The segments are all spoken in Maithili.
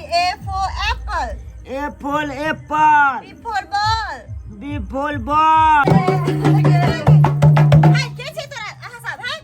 A for apple. A for apple. B for ball. B for ball. हाय, के छै तोरा अहाँ सब हैं?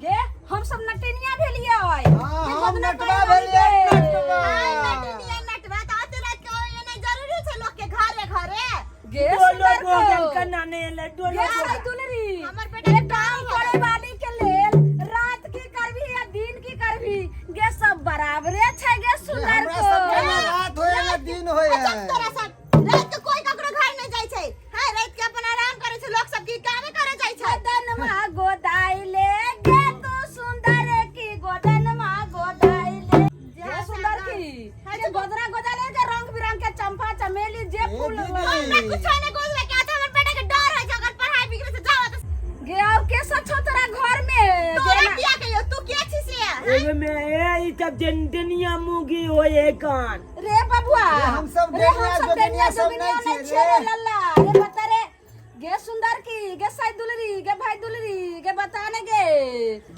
गे हम सब नटेनिया भेलियै। हाँ, हम नटवा भेलियै, नटवा। हाय, नटनिया नटवा तऽ अते रात के ओइ एनाइ जरूरी छै लोक के घरे घरे। गे डोलो सुंदर गोगल को। कना ने एलै डोलो गे गोगल। साई दुलरी। हमर बेटा गे के काम काम करे वाली के लेल रात की करबी या दिन की करबी गे सब बराबरे छै गे सुंदर हमरा को। सबके ना रात होए ना दिन होए अच्छा है। तोरा सब रात के कोई ककरो घर नहीं जाइ छै। हाय, रात के अपन आराम करे छै लोक सब की कामे करे जाइ छै। गोदनमा गोदाइले गे तू सुंदर की गोदनमा गोदाइले गे सुंदर की गे गोदना गोदाइले के रंग बिरंग के चंपा चमेली जे ए फूल दीदी। हमरा कुछो नहीं गोदरा के आता, हमर बेटा के डर होइ छै, ओकर पढ़ाई बिगड़े छै जाओ तऽ। गे और के सब छौ तोरा घर में? तोरा गे किया कहियो तू के छी से? एगो में ए ई सब डेनिया मुगी होए कान। रे बबुआ, रे हम सब रे हम डेनिया सब डेनिया जोगिनिया सब जोगिनिया नहीं नहीं छियै छियै रे रे। लल्ला रे बता रे गे सुंदर की गे साई दुलरी गे भाई दुलरी गे बता ने गे।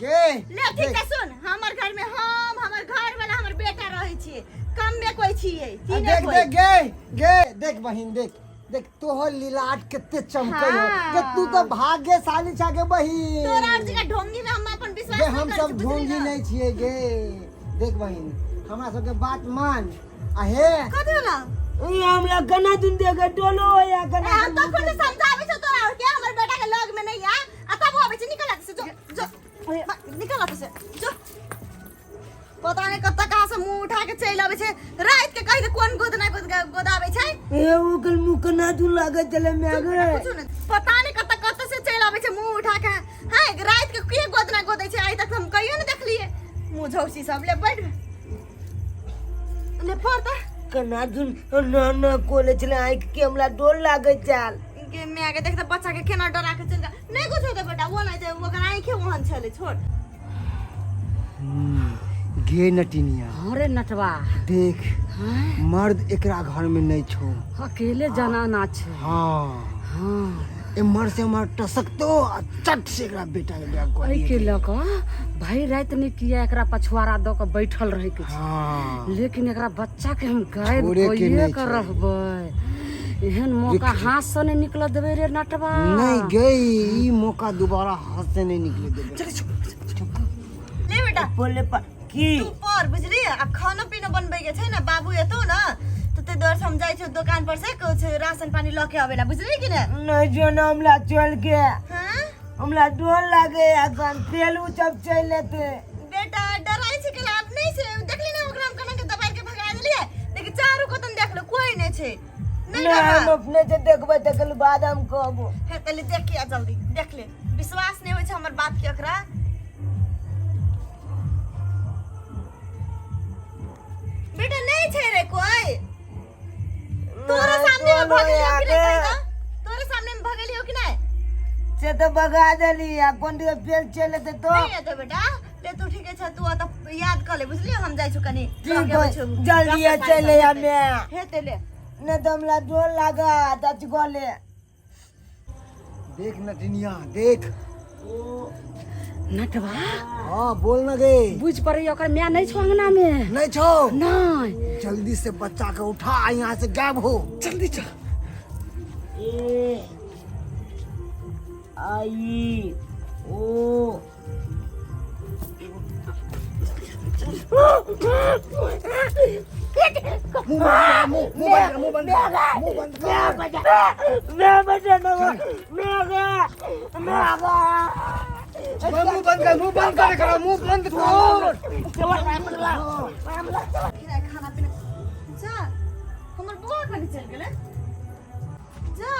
गे ले ठीक है सुन, हमर घर में हम हमर घर वाला हमर बेटा रहै छियै, कम में कोई छियै तीने देख कोई। देख गे गे देख बहिन देख देख तोहर लीलाट कते चमकै हो। हाँ। गे तू तो भाग्यशाली छा गे बहिन। तोरा और जगह ढोंगी में हम अपन विश्वास गे नहीं हम करै सब छी, बुझली ढोंगी ना? नहीं छियै गे। देख बहिन हमरा सबके बात मान आ हे कथी होला? ई हमरा कना दिन दे के डोलो होया ए, कना। हम तो खुद समझाबै छौ तोरा और के हमर बेटा के लग में नहीं आ आ तब आबै छै निकल से जो जो निकल से जो। पता नहीं कत्ता कहाँ से मुंह उठा के चलि आबै छै रात के कहि के कोन गोदना गोद गोदाबै छै। ए ओकर मुंह कना दू लागै छलै माय गे। कुछो नहीं पता नहीं कत्ता कत्ता से चलि आबै छै मुंह उठा के। हां रात के के गोदना गोदै छै आइ तक हम कहियो नहीं देखलिए। मुंह झौसी सब ले बैठ ले फर त कना दुन ना ना कोले छलै आँखि के हमरा डर लागै छल। के माय के देख त बच्चा के केना डरा के चलि गेल। नहीं कुछो दे बेटा वो नहीं जे ओकर आँखे ओहन छलै छोट। गे नटिनिया। हाँ रे नटवा। देख मर्द एकरा घर में नहीं छो, अकेले जनाना छे। हाँ। हाँ। एम्हर से एम्हर टसकतो आ चट से एकरा बेटा के ब्याह कऽ एहि के दिए। लऽ कऽ भरि राति नहि किया एकरा पछुआरा दऽ कऽ बैठल रहै के छै। हाँ। लेकिन एकरा बच्चा के हम गायब छोड़े के कइए नहि के छै। रहबै। एहन मौका हाथ से नहि निकलऽ देबै रे नटवा। नहीं गई ई मौका दोबारा हाथ से नहीं निकले देबै। ले बेटा बोले की तू पर बुझली आ खानो पीनो बनबै के छै ने बाबू एतौ ने तो ते दुआरे से हम जाइ छियौ दोकान पर से कुछ राशन पानी लऽ के अबेला बुझली कि ने। नहीं जो ना हमरा चल के। हाँ? हमरा डर लागे अखन फेल उ सब चलि एतै। बेटा डराइ छै के लाभ नहीं छै, देखली ने ओकरा हम केना के दबाइ के भगा देलियै। देखी चारू कोतन देख लो कोई नहीं छै। नहीं नहीं, हम डरबा। अपने से देखबै तकर बाद हम कहबो। हे पहले देख के आ जल्दी देख ले, विश्वास नहीं होइ छै हमर बात के ओकरा। बेटा नहीं छै रे कोई। तोरा सामने में भगलियो कि नहीं कहि दऽ? तोरे सामने में भगलियो कि नहीं? से तो भगा देली आ कोन दिया फेल चलि एतै तो। नहीं एतै बेटा, ले तू ठीके छै, तू ओतऽ याद कऽ ले बुझलियै, हम जाइ छौ कनी। ठीक लऽ के अबै है, छौ। जल्दी राशन पानी चलि सब आ हेतै। मैं। हेतै ले। नहीं तो हमरा डर लागत अचगले। देख नटिनिया देख। नटवा। हाँ बोल न गे। बुझ पड़ै ओकर माय नहीं छौ अंगना में। नहीं छौ। नहीं। जल्दी से बच्चा के उठा यहाँ से गायब हो जल्दी चल। ए आई ओ मुंह बंद कर, मुंह बंद कर, मुंह बंद कर। मैं बचा ना मैं गया मैं गया। मुंह बंद कर, मुंह बंद कर एकरा, मुंह बंद कर। खाना पीना जा हमर बौआ कनी चलि गेलै। जा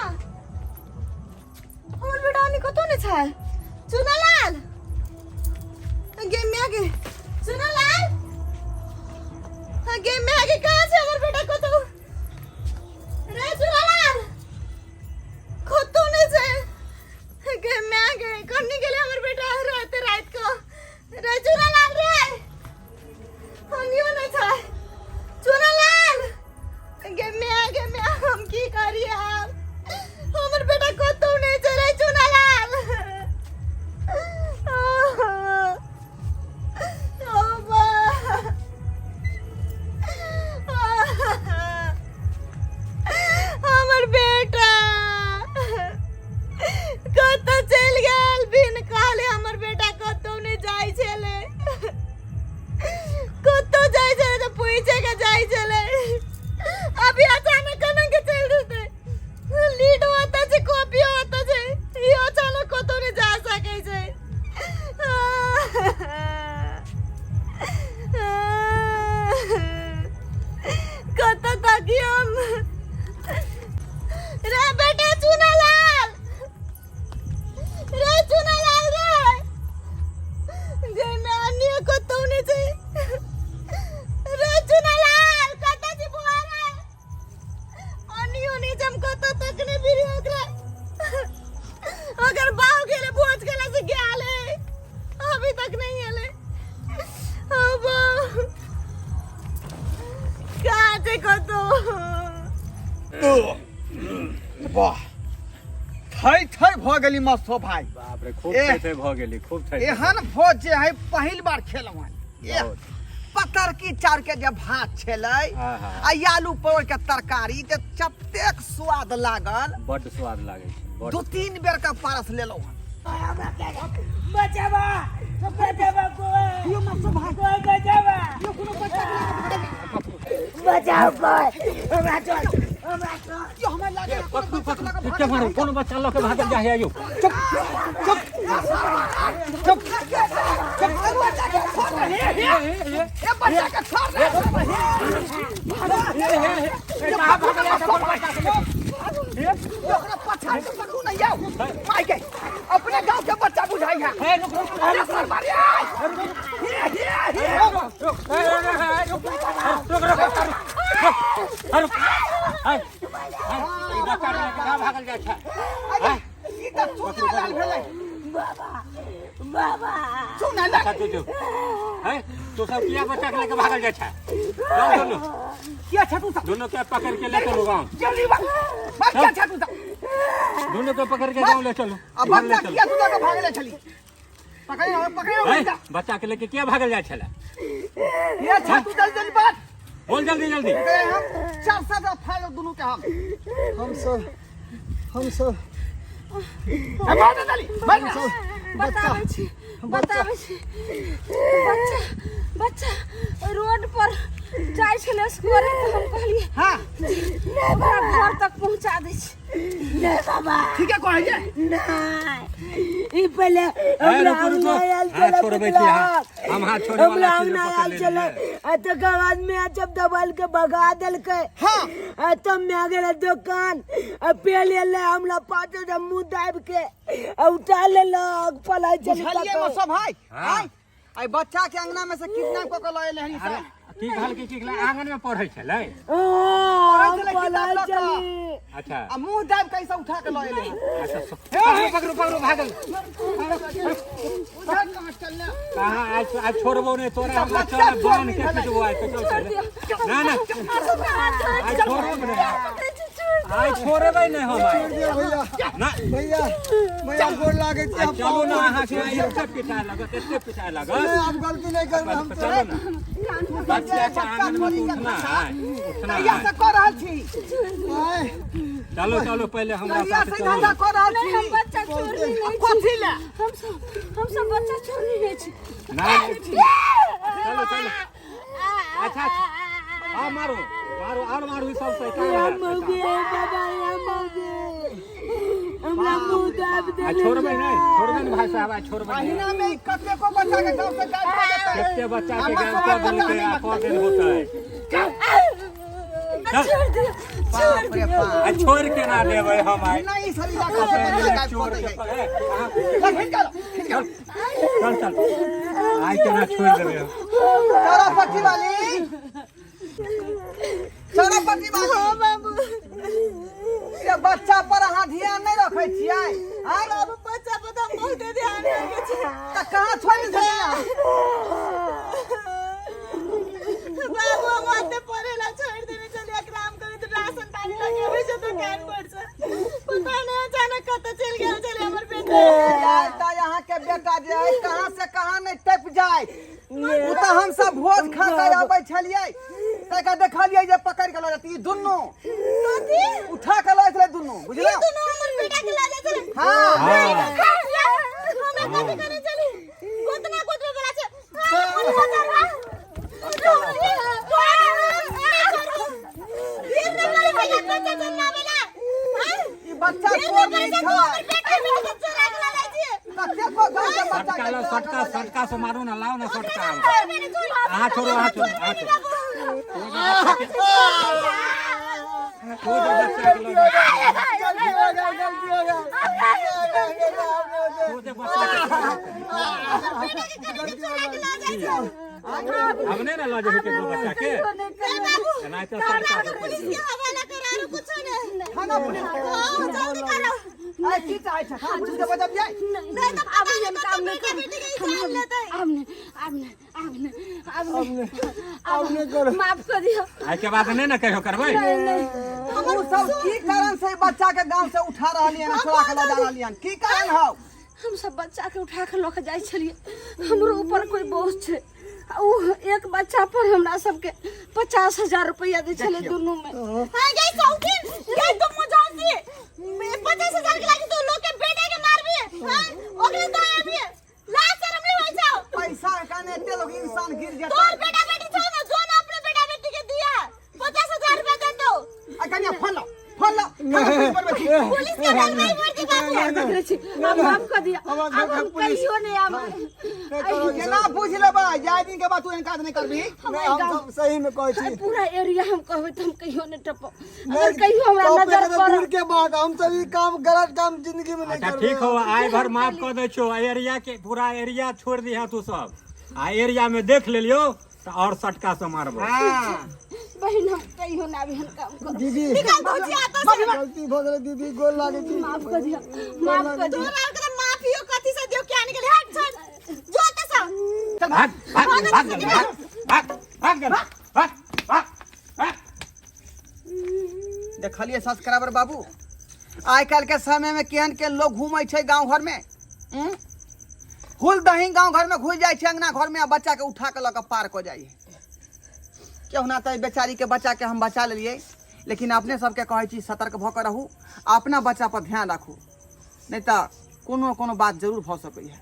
हमर बेटा अनी कतौ नहि छै। चुनालाल गे म्या गे चुनालाल गे म्या गे कहाँ छै हमर बेटा कतौ रे चुनालाल कतौ नहि छै। गे म्या गे कन्नी गेलै हमर बेटा राति राति को रे चुनालाल रे हनियो नहि छै। चुनालाल गे म्या गे म्या हम की करी आब हमर बेटा कतौ नहि छै रे चुनालाल। छै कतौ। वाह, थै थै भऽ गेली मसो भाई। बाप रे, खूब एह। थै थै भऽ गेली, खूब थै थै। एहन भोज जे है पहिल बार खेलहुँ हन। एह, बहुत। पतरकी चाउर के जे भात छलै आहा। आ आलू परोड़ के तरकारी जे जतेक स्वाद लागल। बड्ड स्वाद लागै छै, बड्ड। दू तीन बेर के पारस लेलहुँ हन। बचावा, बचावा कोई, यो मसो भाई, कोई बचावा, यो कोनो बच्चा के लऽ के भागल। बचाओ कोई, हमरा चल, हमरा चल। यो हमरा लागे कोनो पकड़ू बच्चा के लऽ के पकड़ू, भागल के मारू जाइ। कोनो बच्चा लऽ के भागल जाइ आयौ। चुप चुप चुप चुप, ए बच्चा के छोड़ दे, हे हे ए बच्चा के छोड़ दे। हे ओकरा पछाड़ के पकड़ू नहीं आओ माय के अपने गांव के बच्चा बुझाई है। हे रुक रुक। अरे सर मारे हे हे हे। रुक रुक रुक, हाय ई बच्चा के लऽ के कहाँ भागल जाइ छै? अरे ई त चूना लाल भेलै। बाबा, बाबा। चूना लाल। अच्छा, तू चुप है, तू सब किया बच्चा के लेके भागल जाइ छै? जाओ दुनू। किया छै तू सब? दुनू के पकड़ के ले चलू गाँव। जल्दी बा भाग, किया छै तू सब? दुनू के पकड़ के गाँव ले चलू। आ घर ले बच्चा चलू। किया तू लऽ के भागले छली? पकड़े पकड़े है, बच्चा। बच्चा के लेके किया भागल जाइ छलै? ये छै तू, जल्दी जल्दी बात बोल जल्दी जल्दी। ए, हम चार सात फाइल दुनू के हम हम सब ए, मार दे जल्दी, मार दे। बताबै छी, बताबै छी। बच्चा बच्चा रोड पर जाइ छलै असगरे, तऽ हम कहलियै ओकरा घर तक पहुँचा दै छी। नहीं बाबा। ठीके कहै जे। नहीं, ई पहले ए, हमरा रुकू रुकू, अंगना आयल हाथ छलै। छोड़बै छी पुतला। हम हाथ छोड़ै हमरा वाला छी जे अंगना पकड़ आयल छलै लेलियै। आ तकर बाद में जब दबाल के भगा देलकै आ तब में आ गेलै दुकान आ पे लेले हमरा पाछू से मुंह दाबि के आ उठा लेलक, पलाय चली। बुझलियै मसो भाई? हाँ। आय आइ बच्चा के अंगना में से किडनैप कऽ के लऽ एलै हन ई अरे सब। की कहल की कहल, आंगन में पढ़ै छलै? हम छलै किताब पलाय लऽ कऽ। चली। अच्छा। आ मुंह दाबि के ऐसे उठा के लऽ एलै हन। अच्छा, पकड़ू पकड़ू पकड़ू, भागल। उधर कहाँ चलने? कहाँ? आज आज छोड़बो नहीं तोरा हमरा। बच्चा चल बांध के चोरनी पिटबो आज तो, चल चल। ना ना, आज छोड़बो नहीं, आज छोड़ेबै नहीं हम आइ। छोड़ दिया भैया। ना। भैया भैया, गोर लागै छी। आज आब चलू ना, पाँव अहाँ के आइ एते पिटाय लागत, एते पिटाय लागत। नहीं, आब गलती नहीं करबै हम। चलू ना, बच्चा के आंगन में तो उठना है, उठना कहिया है। से कऽ रहल छी? आय, चलो चलो, पहले हमरा कहिया साथ से चलू। धंधा कऽ रहल नहीं, हम छी? बच्चा चोरनी नहीं छी। कथी ले? हम सब बच्चा चोरनी नहीं छी। ना, चलो चलो। अच्छा अच्छा, हाँ, मारो मारो और मारो, ई सब शैतान है, मौगी शैतान। बाबा, ये मौगी हमरा मुंह दाबि आ देले। छोड़बै नहीं, छोड़बै नहीं भाई साहब, आ छोड़बै नहीं। महीना में कतेको बच्चा के गाँव से गायब कऽ देतै। कते बच्चा के हमर गायब सबके कऽ देलकै आ पता कऽ देल होतै। चल। छोड़ दियौ, छोड़ बाप रे दियौ। बाप। आ छोड़ के ना देबै हम आइ। नहीं, ई सब इलाका से बच्चा गायब चोर कऽ के दै। पकड़े अहाँ। चल, खींच के लो, खींच के लो। चल चल, आइ केना छोड़ देबै हम। चौरापट्टी वाली, चौरापट्टी वाली। हाँ बाबू। ये बच्चा पर अहाँ ध्यान नहीं रखै छियै आँय? बाबू, बच्चा पर तऽ हम बहुते ध्यान रखै छी। तऽ कहाँ छोड़ि देलियै अहाँ? बाबू, हम ओते पढ़े ला छोड़ देने छलियै, काम करे तऽ राशन पानी लगे अबै छै दुकान पर से। पता नहीं अचानक कतऽ चलि गेल छलै हमर बेटा। तऽ अहाँ के बेटा जे है कहाँ से कहाँ नहीं टपि जाय। ओ तऽ हम सब भोज खा के आबै छलियै तकर देखलियै जे पकड़ के लऽ जाती ई दुनू। कथी? उठा के लऽ छलै दुनू, ई बुझलियै? दुनू हमर बेटा के लऽ जाइ छलै? हाँ। हाँ। हमरा कथी करे छलै? गोतना गोतबे बला छै। हाँ, पुलिस चढ़वा। फिर न करे बेटा बच्चा जन्मावेला। हाँ? ई बच्चा फिर चोर न करे नहीं छै, तू छलै। हमर बेटा के चोरा के लऽ जाइ छियै। कतेको गाँव के बच्चा सटका के लो चोरा सटका के लऽ जाइ। सटका से मारू ना, लाओ ना सटका। छोड़ मेरे, छोड़। अहाँ छोड़ो, अहाँ छोड़ो, अहाँ छोड़ो। तू जे बच्चा के लऽ जाइ गलती हो गया, गलती हो गया। तू जे बच्चा के बेटा के करे चोरा के लऽ जाइ छै। अब नहीं ना लऽ जेबै केकरो बच्चा के। ए बाबू, एनाहिते सटका से पुलिस के हवाला करा रो कुछो नहीं। थाना पुलिस के। हाँ, जल्दी करो। आइ की चाहै छै? थाना पुलिस के बजबियै? नहीं तो आब पता नहीं हम कतऽ काम नहीं बेटा करब। बेटी के जान लेतै। आब नहीं, आब नहीं, आब नहीं, आब नहीं, आब नहि करू। माफ कर दियौ। एहिके बाद नहि ने कहियो करबै। उ सब की कारण से बच्चा के गांव से उठा रहलियन, छोड़ा के ल जा रहलियन, की कारण हौ? हम सब बच्चा के उठा के लऽ के जाइ छलियै, हमरो ऊपर कोई बोझ छै। आ उ एक बच्चा पर हमरा सबके 50,000 रुपया दै छलै दुनू में। हाँ गई सौतीन, गई तुम मुझासी 50,000 के लागी तू लोग के बेटा के मारबी। हाँ ओकरे तो आबी लाज शरम नहीं होई छौ। पैसा के कारण एते लोग इंसान गिर जेतै। तोर बेटा बेटी छौ ना, जो ना अपने बेटा बेटी के दिया 50,000 रुपया दे दो। आ कनिया फोन लो, फोन लो, फोन लो, पुलिस पर बैठी। पुलिस के डर नहीं मरती बाबू। देख छी, अब माफ कर दिया, अब हम कहियो नहीं आब। केना बुझ लेबै जाय दिन के बाद तू एहन काज नहि करबी। हम नहि, हम सब सही में कहै छी। पूरा एरिया हम कहबै तऽ हम कहियो नहि टपब। अगर कहियो हमरा टॉपे नजर के तऽ पड़ल दूर के बात, हम सब ई काम गलत काम जिंदगी में नहीं अच्छा करबै। ठीक हो, आइ भर माफ कऽ दै छियौ। एहि एरिया के पूरा एरिया छोड़ि दिहे तू सब, आ एरिया में देख लेलियौ तऽ और सटका से मारबो। हाँ बहिन, हम कहियो ना आबी काम करब। दीदी निकाल भौजी आता से। गलती भऽ गेलै दीदी, गोर लागै छी। माफ कर दिया, माफ कर दिया। तोरा आर के तऽ माफियो कथी से दियो क्या निकले। हट छोड़ जो त सब। भाग भाग भाग भाग भाग भाग भाग भाग भाग भाग। देखलिए सब्सक्राइबर बाबू, आइ काल्हि के समय में केहन केहन लोग घूमै छै गाँव घर में। हुल दही गाँव घर में घुसि जाइ छै अंगना घर में आ बच्चा के उठा के लऽ के पार कऽ जाइ है। केहुना तऽ बेचारी के बच्चा के हम बचा लेलियै, लेकिन अपने सबके कहै छी सतर्क भऽ के रहू, अपना बच्चा पर ध्यान राखू, नहि तऽ कोनो कोनो बात जरूर भऽ सकैए।